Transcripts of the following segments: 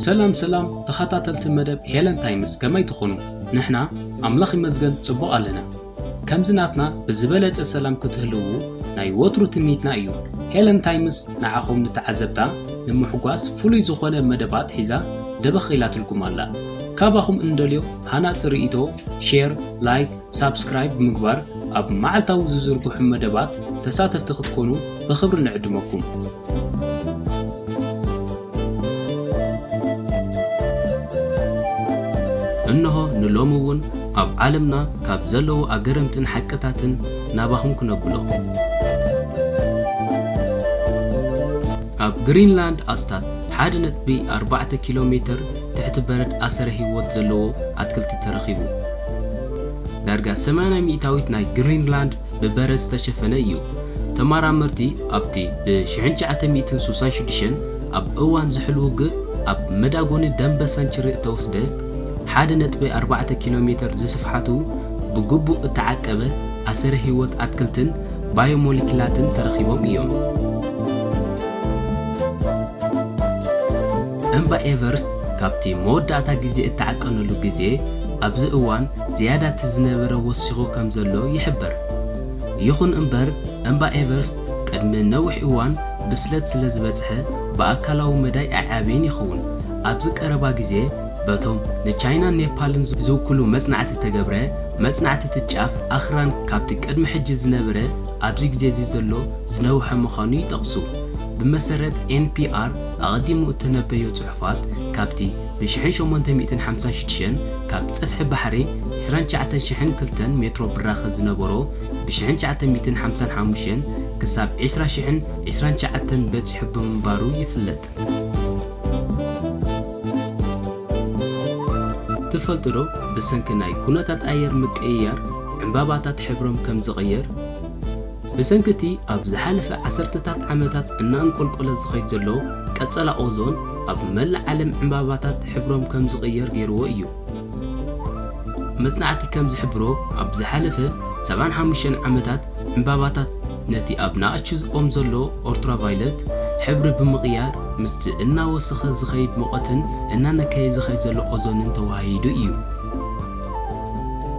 ሰላም ሰላም ተኸታተልቲ መደብ ሄለን ታይምስ፣ ከመይ ትኾኑ? ንሕና ኣምላኽ ይመስገን ጽቡቕ ኣለና። ከምዚ ናትና ብዝበለጸ ሰላም ክትህልዉ ናይ ወትሩ ትምኒትና እዩ። ሄለን ታይምስ ንዓኹም ንተዓዘብታ ንምሕጓስ ፍሉይ ዝኾነ መደባት ሒዛ ደበኽ ኢላትልኩም ኣላ። ካባኹም እንደልዮ ሃናጺ ርእይቶ፣ ሼር፣ ላይክ፣ ሳብስክራይብ ብምግባር ኣብ መዓልታዊ ዝዝርግሑ መደባት ተሳተፍቲ ክትኮኑ ብኽብሪ ንዕድመኩም። እንሆ ንሎሚ እውን ኣብ ዓለምና ካብ ዘለዉ ኣገረምትን ሓቅታትን ናባኹም ክነብሎ። ኣብ ግሪንላንድ ኣስታት ሓደ ነጥቢ ኣርባዕተ ኪሎ ሜትር ትሕቲ በረድ ኣሰረ ህይወት ዘለዎ ኣትክልቲ ተረኺቡ። ዳርጋ ሰማንያ ሚእታዊት ናይ ግሪንላንድ ብበረድ ዝተሸፈነ እዩ። ተመራመርቲ ኣብቲ ብ ሽሕን ትሽዓተ ሚእትን ስሳን ሽዱሽተን ኣብ እዋን ዝሑል ውግእ ኣብ መዳጎኒ ደምበ ሰንችሪ እተወስደ ሓደ ነጥቢ ኣርባዕተ ኪሎ ሜትር ዝስፍሓቱ ብግቡእ እተዓቀበ ኣሰረ ህይወት ኣትክልትን ባዮሞለኪላትን ተረኺቦም እዮም። እምባ ኤቨርስት ካብቲ መወዳእታ ግዜ እተዓቀነሉ ግዜ ኣብዚ እዋን ዝያዳ እቲ ዝነበረ ወሲኹ ከም ዘሎ ይሕበር። ይኹን እምበር፣ እምባ ኤቨርስት ቅድሚ ነዊሕ እዋን ብስለት ስለ ዝበጽሐ ብኣካላዊ መዳይ ኣይዓበየን ይኸውን። ኣብዚ ቀረባ ግዜ በቶም ንቻይናን ኔፓልን ዝውክሉ መጽናዕቲ እተገብረ መጽናዕቲ፣ እቲ ጫፍ ኣኽራን ካብቲ ቅድሚ ሕጂ ዝነበረ ኣብዚ ግዜ እዚ ዘሎ ዝነውሐ ምዃኑ ይጠቕሱ። ብመሰረት ኤን ፒ ኣር ኣቐዲሙ እተነበዮ ጽሑፋት፣ ካብቲ ብ ሽሕን ሸሞንተ ሚእትን ሓምሳን ሽዱሽተን ካብ ጽፍሒ ባሕሪ ዕስራን ትሽዓተን ሽሕን ክልተን ሜትሮ ብራኸ ዝነበሮ፣ ብ ሽሕን ትሽዓተ ሚእትን ሓምሳን ሓሙሽተን ክሳብ ዕስራ ሽሕን ዕስራን ትሽዓተን በጺሑ ብምንባሩ ይፍለጥ። ትፈልጡ ዶ ብሰንኪ ናይ ኩነታት ኣየር ምቅይያር ዕምባባታት ሕብሮም ከም ዝቕየር? ብሰንኪ እቲ ኣብ ዝሓለፈ ዓሰርተታት ዓመታት እናኣንቆልቆለ ዝኸይድ ዘሎ ቀጸላ ኦዞን ኣብ መላእ ዓለም ዕምባባታት ሕብሮም ከም ዝቕየር ገይርዎ እዩ። መጽናዕቲ ከም ዝሕብሮ ኣብ ዝሓለፈ ሰብዓን ሓሙሽተን ዓመታት ዕምባባታት ነቲ ኣብ ንኣሽቱ ኦም ዘሎ ኦልትራቫይለት ሕብሪ ብምቕያር ምስቲ እናወሰኸ ዝኸይድ ሙቐትን እናነከየ ዝኸይድ ዘሎ ኦዞንን ተወሃሂዱ እዩ።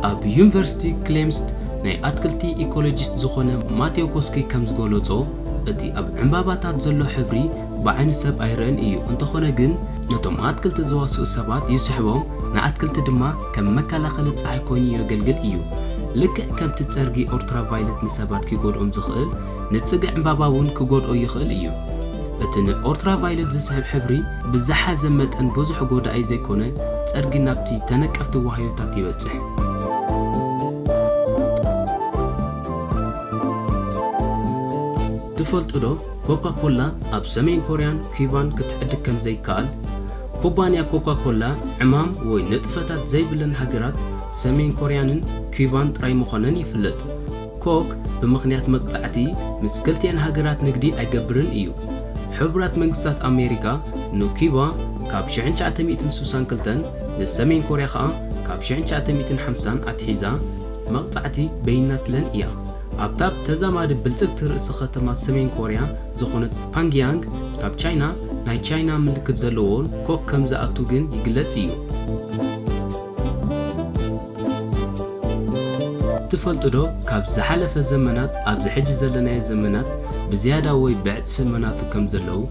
ኣብ ዩኒቨርሲቲ ክሌምስት ናይ ኣትክልቲ ኢኮሎጂስት ዝኾነ ማቴዎ ኮስኪ ከም ዝገለጾ፣ እቲ ኣብ ዕምባባታት ዘሎ ሕብሪ ብዓይኒ ሰብ ኣይረኣን እዩ። እንተኾነ ግን፣ ነቶም ኣትክልቲ ዝዋስኡ ሰባት ይስሕቦም፣ ንኣትክልቲ ድማ ከም መከላኸሊ ጸሓይ ኮይኑ የገልግል እዩ። ልክዕ ከምቲ ጸርጊ ኦልትራቫይለት ንሰባት ክጎድኦም ዝኽእል፣ ንጽግዒ ዕምባባ እውን ክጎድኦ ይኽእል እዩ። እቲ ንኦልትራቫይለት ዝስሕብ ሕብሪ ብዝሓዘ መጠን ብዙሕ ጎዳኢ ዘይኮነ፣ ጸርጊ ናብቲ ተነቀፍቲ ዋህዮታት ይበጽሕ። ትፈልጡ ዶ ኮካ ኮላ ኣብ ሰሜን ኮርያን ኪባን ክትዕድግ ከም ዘይከኣል? ኩባንያ ኮካ ኮላ ዕማም ወይ ንጥፈታት ዘይብለን ሃገራት ሰሜን ኮርያንን ኪባን ጥራይ ምዃነን ይፍለጥ። ኮክ ብምኽንያት መቅጻዕቲ ምስ ክልቲኤን ሃገራት ንግዲ ኣይገብርን እዩ። ሕቡራት መንግስታት ኣሜሪካ ንኪባ ካብ ሽሕን ትሽዓተ ሚእትን ስሳን ክልተን ንሰሜን ኮርያ ኸኣ ካብ ሽሕን ትሽዓተ ሚእትን ሓምሳን ኣትሒዛ መቕጻዕቲ በይናትለን እያ። ኣብታ ተዛማዲ ብልጽግቲ ርእሲ ከተማ ሰሜን ኮርያ ዝኾነት ፓንግያንግ፣ ካብ ቻይና ናይ ቻይና ምልክት ዘለዎን ኮክ ከም ዝኣቱ ግን ይግለጽ እዩ። ትፈልጡ ዶ፣ ካብ ዝሓለፈ ዘመናት ኣብዚ ሕጂ ዘለናዮ ዘመናት ብዝያዳ ወይ ብዕጽፊ መናቱ ከም ዘለዉ?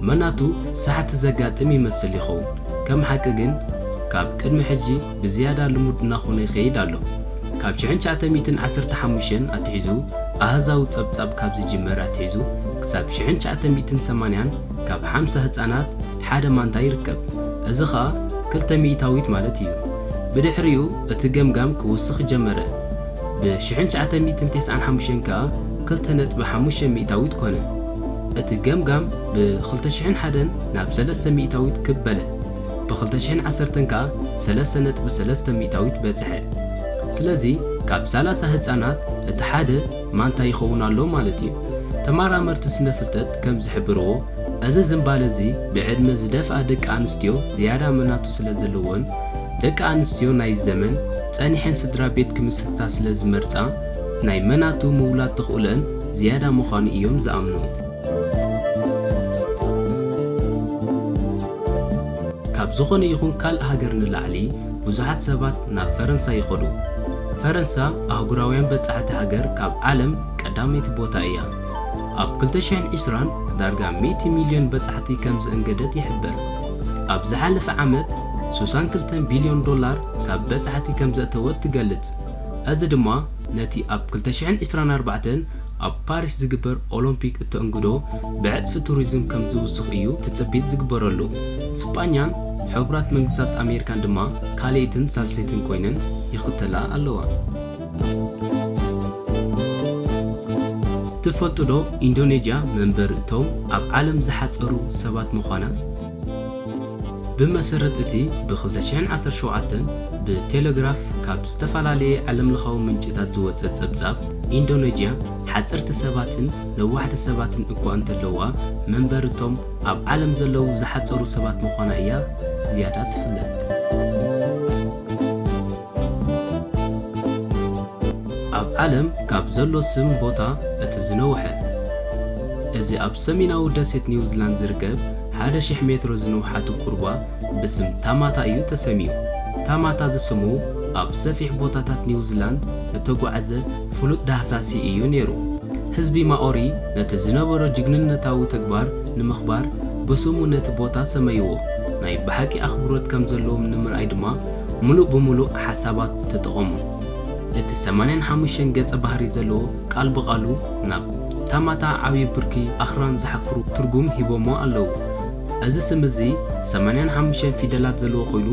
መናቱ ሳሕቲ ዘጋጥም ይመስል ይኸውን። ከም ሓቂ ግን፣ ካብ ቅድሚ ሕጂ ብዝያዳ ልሙድ እናኾነ ይኸይድ ኣሎ። ካብ ሽሕን ትሽዓተ ሚእትን ዓሰርተ ሓሙሽተን ኣትሒዙ፣ ኣሃዛዊ ጸብጻብ ካብ ዝጅምር ኣትሒዙ፣ ክሳብ ሽሕን ትሽዓተ ሚእትን ሰማንያን ካብ ሓምሳ ህጻናት ሓደ ማንታ ይርከብ። እዚ ኸኣ ክልተ ሚእታዊት ማለት እዩ። ብድሕሪኡ እቲ ገምጋም ክውስኽ ጀመረ። ብ ሽሕን ትሽዓተ ሚእትን ተስዓን ሓሙሽተን ከኣ ክልተ ነጥቢ ሓሙሽተ ሚእታዊት ኮነ። እቲ ገምጋም ብ ክልተ ሽሕን ሓደን ናብ ሰለስተ ሚእታዊት ክብ በለ። ብ ክልተ ሽሕን ዓሰርተን ከኣ ሰለስተ ነጥቢ ሰለስተ ሚእታዊት በጽሐ። ስለዚ ካብ ሰላሳ ህጻናት እቲ ሓደ ማንታ ይኸውን ኣሎ ማለት እዩ። ተመራመርቲ ስነ ፍልጠት ከም ዝሕብርዎ፣ እዚ ዝንባለ እዚ ብዕድመ ዝደፍኣ ደቂ ኣንስትዮ ዝያዳ መናቱ ስለ ዘለወን፣ ደቂ ኣንስትዮ ናይዚ ዘመን ጸኒሐን ስድራ ቤት ክምስርታ ስለ ዝመርጻ፣ ናይ መናቱ ምውላድ ተኽእሎኣን ዝያዳ ምዃኑ እዮም ዝኣምኑ። ዝኾነ ይኹን ካልእ ሃገር ንላዕሊ ብዙሓት ሰባት ናብ ፈረንሳ ይኸዱ። ፈረንሳ ኣህጉራውያን በጻሕቲ ሃገር ካብ ዓለም ቀዳመይቲ ቦታ እያ። ኣብ ክልተ ሽሕን ዕስራን ዳርጋ ሚእቲ ሚልዮን በጻሕቲ ከም ዘእንገደት ይሕበር። ኣብ ዝሓለፈ ዓመት ሱሳን ክልተን ቢልዮን ዶላር ካብ በጻሕቲ ከም ዘእተወት ትገልጽ። እዚ ድማ ነቲ ኣብ ክልተ ሽሕን ዕስራን ኣርባዕተን ኣብ ፓሪስ ዝግበር ኦሎምፒክ እተእንግዶ ብዕጽፊ ቱሪዝም ከም ዝውስኽ እዩ ትጽቢት ዝግበረሉ። ስጳኛን ሕቡራት መንግስታት ኣሜሪካን ድማ ካልኣይትን ሳልሰይትን ኮይነን ይኽተላ ኣለዋ። ትፈልጡ ዶ ኢንዶኔዥያ መንበሪ እቶም ኣብ ዓለም ዝሓጸሩ ሰባት ምዃና? ብመሰረት እቲ ብ ክልተ ሽሕን ዓሰርተ ሸውዓተን ብቴሌግራፍ ካብ ዝተፈላለየ ዓለምለኻዊ ምንጭታት ዝወጸ ጸብጻብ፣ ኢንዶኔዥያ ሓጸርቲ ሰባትን ነዋሕቲ ሰባትን እኳ እንተለዋ፣ መንበሪ እቶም ኣብ ዓለም ዘለዉ ዝሓጸሩ ሰባት ምዃና እያ ዝያዳ ትፍለጥ። ኣብ ዓለም ካብ ዘሎ ስም ቦታ እቲ ዝነውሐ። እዚ ኣብ ሰሜናዊ ደሴት ኒውዚላንድ ዝርከብ ሓደ ሺሕ ሜትሮ ዝነውሓቱ ቁርባ ብስም ታማታ እዩ ተሰምዩ። ታማታ ዝስሙ ኣብ ሰፊሕ ቦታታት ኒውዚላንድ እተጓዕዘ ፍሉጥ ዳህሳሲ እዩ ነይሩ። ህዝቢ ማኦሪ ነቲ ዝነበሮ ጅግንነታዊ ተግባር ንምኽባር ብስሙ ነቲ ቦታ ሰመይዎ። ናይ ብሓቂ ኣኽብሮት ከም ዘለዎም ንምርኣይ ድማ ምሉእ ብምሉእ ሓሳባት ተጠቐሙ። እቲ ሰማንያን ሓሙሽተን ገጸ ባህሪ ዘለዎ ቃል ብቓሉ ናብ ታማታ ዓቢ ብርኪ ኣኽራን ዝሓክሩ ትርጉም ሂቦሞ ኣለዉ። እዚ ስም እዚ ሰማንያን ሓሙሽተን ፊደላት ዘለዎ ኮይኑ፣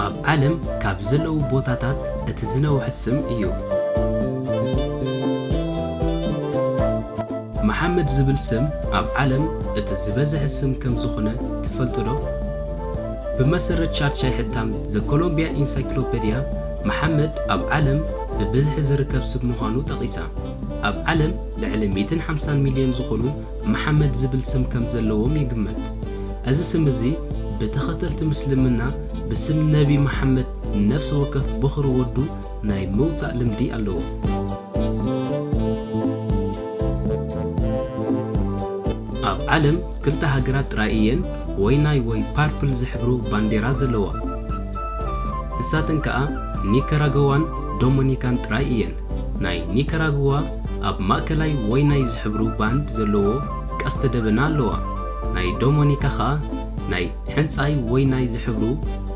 ኣብ ዓለም ካብ ዘለዉ ቦታታት እቲ ዝነውሐ ስም እዩ። መሓመድ ዝብል ስም ኣብ ዓለም እቲ ዝበዝሐ ስም ከም ዝኾነ ትፈልጡ ዶ? ብመሰረት ሻድሻይ ሕታም ዘ ኮሎምቢያ ኢንሳይክሎፔድያ፣ መሓመድ ኣብ ዓለም ብብዝሒ ዝርከብ ስም ምዃኑ ጠቒሳ። ኣብ ዓለም ልዕሊ ሚእትን ሓምሳን ሚልዮን ዝኾኑ መሓመድ ዝብል ስም ከም ዘለዎም ይግመት። እዚ ስም እዚ ብተኸተልቲ ምስልምና ብስም ነቢ መሓመድ ነፍሲ ወከፍ በኹሪ ወዱ ናይ ምውጻእ ልምዲ ኣለዎ። ኣብ ዓለም ክልተ ሃገራት ጥራይ እየን ወይናይ ወይ ፓርፕል ዝሕብሩ ባንዴራ ዘለዋ። ንሳተን ከኣ ኒካራጓዋን ዶሚኒካን ጥራይ እየን። ናይ ኒካራጓዋ ኣብ ማእከላይ ወይናይ ዝሕብሩ ባንድ ዘለዎ ቀስተ ደበና ኣለዋ። ናይ ዶሚኒካ ከኣ ናይ ሕንጻይ ወይናይ ዝሕብሩ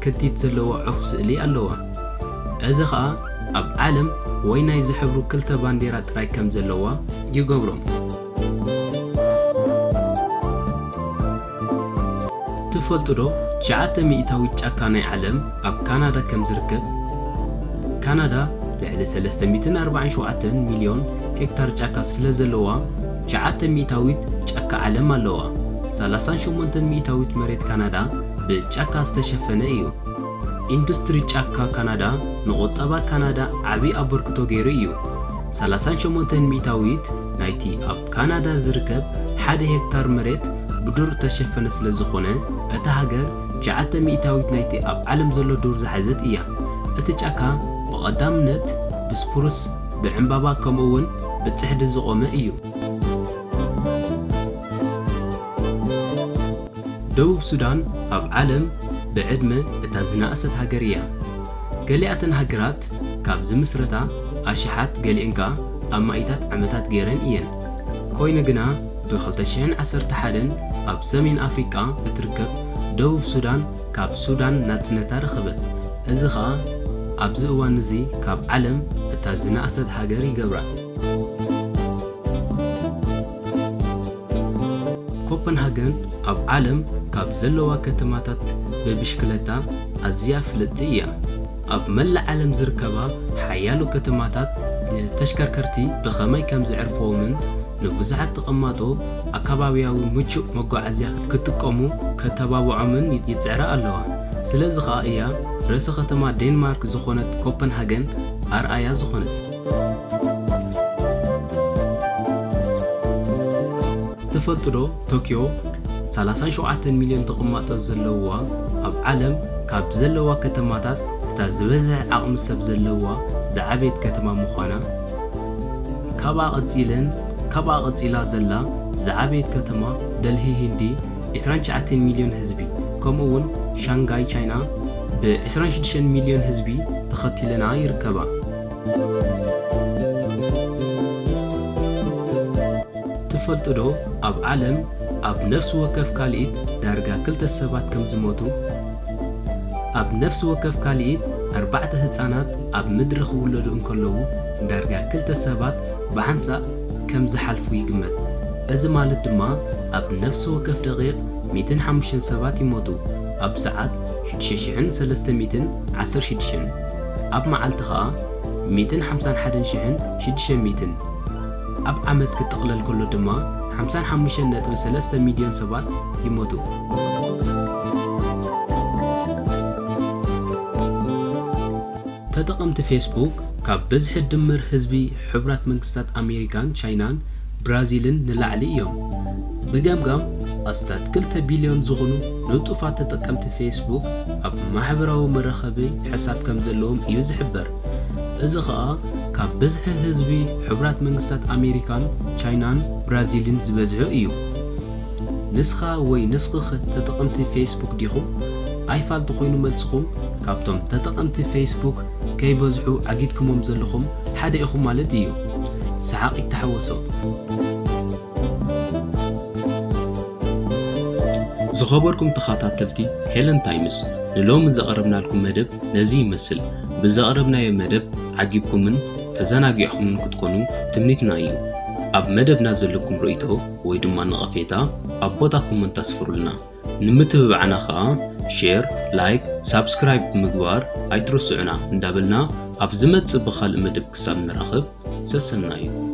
ክንቲት ዘለዎ ዑፍ ስእሊ ኣለዋ። እዚ ኸኣ ኣብ ዓለም ወይናይ ዝሕብሩ ክልተ ባንዴራ ጥራይ ከም ዘለዋ ይገብሮም። ትፈልጡ ዶ ትሽዓተ ሚእታዊት ጫካ ናይ ዓለም ኣብ ካናዳ ከም ዝርከብ? ካናዳ ልዕሊ ሰለስተ ሚእትን ኣርባዓን ሸውዓተን ሚልዮን ሄክታር ጫካ ስለ ዘለዋ፣ ትሽዓተ ሚእታዊት ጫካ ዓለም ኣለዋ። ሰላሳን ሸሞንተን ሚእታዊት መሬት ካናዳ ብጫካ ዝተሸፈነ እዩ። ኢንዱስትሪ ጫካ ካናዳ ንቁጠባ ካናዳ ዓቢ ኣበርክቶ ገይሩ እዩ። ሰላሳን ሸሞንተን ሚእታዊት ናይቲ ኣብ ካናዳ ዝርከብ ሓደ ሄክታር መሬት ብዱር እተሸፈነ ስለ ዝኾነ፣ እታ ሃገር ትሽዓተ ሚእታዊት ናይቲ ኣብ ዓለም ዘሎ ዱር ዝሓዘት እያ። እቲ ጫካ ብቐዳምነት ብስፕሩስ፣ ብዕምባባ ከምኡ'ውን ብጽሕዲ ዝቖመ እዩ። ደቡብ ሱዳን ኣብ ዓለም ብዕድመ እታ ዝነኣሰት ሃገር እያ። ገሊኣተን ሃገራት ካብ ዝምስረታ ኣሽሓት፣ ገሊአን ከኣ ኣማኢታት ዓመታት ገይረን እየን። ኮይኑ ግና፣ ብ ክልተ ሽሕን ዓሰርተ ሓደን ኣብ ሰሜን ኣፍሪቃ እትርከብ ደቡብ ሱዳን ካብ ሱዳን ናጽነታ ረኸበት። እዚ ኸኣ ኣብዚ እዋን እዚ ካብ ዓለም እታ ዝነኣሰት ሃገር ይገብራ። ኮፐንሃገን ኣብ ዓለም ካብ ዘለዋ ከተማታት ብብሽክለታ ኣዝያ ፍልጥቲ እያ። ኣብ መላእ ዓለም ዝርከባ ሓያሎ ከተማታት ንተሽከርከርቲ ብኸመይ ከም ዘዕርፍዎምን ንብዙሓት ተቐማጦ ኣከባብያዊ ምቹእ መጓዓዝያ ክጥቀሙ ከተባብዖምን ይጽዕራ ኣለዋ። ስለዚ ኸኣ እያ ርእሰ ከተማ ዴንማርክ ዝኾነት ኮፐንሃገን ኣርኣያ ዝኾነት። ትፈልጡ ዶ፣ ቶክዮ ሰላሳን ሸውዓተን ሚልዮን ተቐማጦ ዘለዋ፣ ኣብ ዓለም ካብ ዘለዋ ከተማታት እታ ዝበዝሐ ዓቕሚ ሰብ ዘለዋ ዝዓበየት ከተማ ምዃና? ካብኣ ቀጺለን፣ ካብኣ ቀጺላ ዘላ ዝዓበየት ከተማ ደልሂ ሂንዲ፣ ዕስራን ትሽዓተን ሚልዮን ህዝቢ፣ ከምኡ እውን ሻንጋይ ቻይና ብ ዕስራን ሽዱሽተን ሚልዮን ህዝቢ ተኸቲለና ይርከባ። ትፈልጡ ዶ ኣብ ዓለም ኣብ ነፍሲ ወከፍ ካልኢት ዳርጋ ክልተ ሰባት ከም ዝሞቱ? ኣብ ነፍሲ ወከፍ ካልኢት ኣርባዕተ ህጻናት ኣብ ምድሪ ክውለዱ እንከለዉ ዳርጋ ክልተ ሰባት ብሓንሳእ ከም ዝሓልፉ ይግመት። እዚ ማለት ድማ ኣብ ነፍሲ ወከፍ ደቂቕ ሚእትን ሓሙሽተን ሰባት ይሞቱ፣ ኣብ ሰዓት ሽዱሽተ ሽሕን ሰለስተ ሚእትን ዓሰርተ ሽዱሽተን፣ ኣብ መዓልቲ ኸኣ ሚእትን ሓምሳን ሓደን ሽሕን ሽዱሽተ ሚእትን። ኣብ ዓመት ክጥቕለል ከሎ ድማ ሓምሳን ሓሙሽተን ነጥቢ ሰለስተ ሚልዮን ሰባት ይሞቱ። ተጠቐምቲ ፌስቡክ ካብ ብዝሒ ድምር ህዝቢ ሕቡራት መንግስታት ኣሜሪካን ቻይናን ብራዚልን ንላዕሊ እዮም። ብገምጋም ኣስታት ክልተ ቢልዮን ዝኾኑ ንጡፋት ተጠቀምቲ ፌስቡክ ኣብ ማሕበራዊ መራኸቢ ሕሳብ ከም ዘለዎም እዩ ዝሕበር። እዚ ኸኣ ካብ ብዝሒ ህዝቢ ሕቡራት መንግስታት ኣሜሪካን ቻይናን ብራዚልን ዝበዝሑ እዩ። ንስኻ ወይ ንስኽኺ ተጠቐምቲ ፌስቡክ ዲኹም? ኣይፋልቲ ኮይኑ መልስኹም፣ ካብቶም ተጠቐምቲ ፌስቡክ ከይበዝሑ ዓጊትኩሞም ዘለኹም ሓደ ኢኹም ማለት እዩ። ሰሓቕ ይተሓወሶ። ዝኸበርኩም ተኸታተልቲ ሄለን ታይምስ፣ ንሎሚ ዘቕረብናልኩም መደብ ነዚ ይመስል። ብዘቕረብናዮ መደብ ዓጊብኩምን ተዘናጊዕኩምን ክትኮኑ ትምኒትና እዩ። ኣብ መደብና ዘለኩም ርእይቶ ወይ ድማ ነቐፌታ ኣብ ቦታ ኮመንት ኣስፍሩልና። ንምትብባዕና ኸኣ ሼር፣ ላይክ፣ ሳብስክራይብ ብምግባር ኣይትርስዑና እንዳበልና፣ ኣብ ዝመጽእ ብኻልእ መደብ ክሳብ ንራኸብ ሰሰናዩ።